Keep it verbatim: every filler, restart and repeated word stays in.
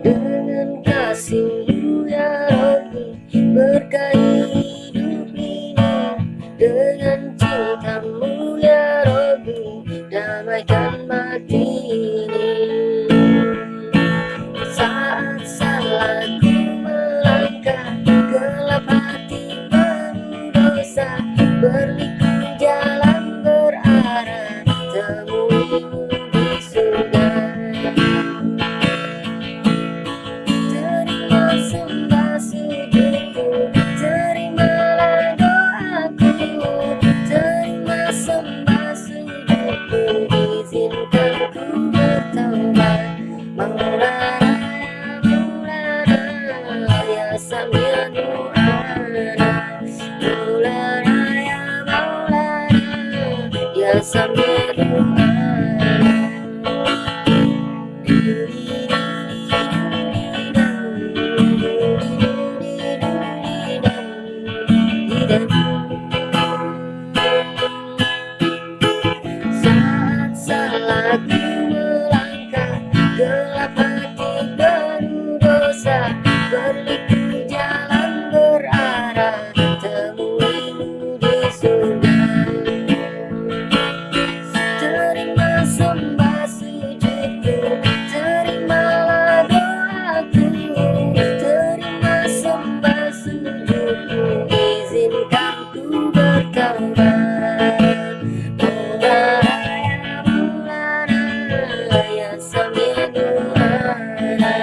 Dengan kasih-Mu ya Rabbi, berkahi hidup ini. Dengan cinta-Mu ya Rabbi, damaikan hati ini. Saat salah ku melangkah, gelap hati penuh dosa, berliku jalan berarah, temui-Mu di surga. Terima sembah sujudku, terimalah doaku, terima sembah sujudku, izinkan ku bertaubat. Maulana, ya Maulana, ya Sami'ud Du'ana. Maulana, ya Maulana, ya Sami'ud Du'ana. Saat salah ku melangkah, gelap hati penuh dosa, berliku jalan berarah, temui-Mu di surga. Terima sembah sujudku, terimalah doaku, terima sembah sujudku, izinkan ku bertaubat. Maulana, ya Maulana, ya Sami'ud Du'ana.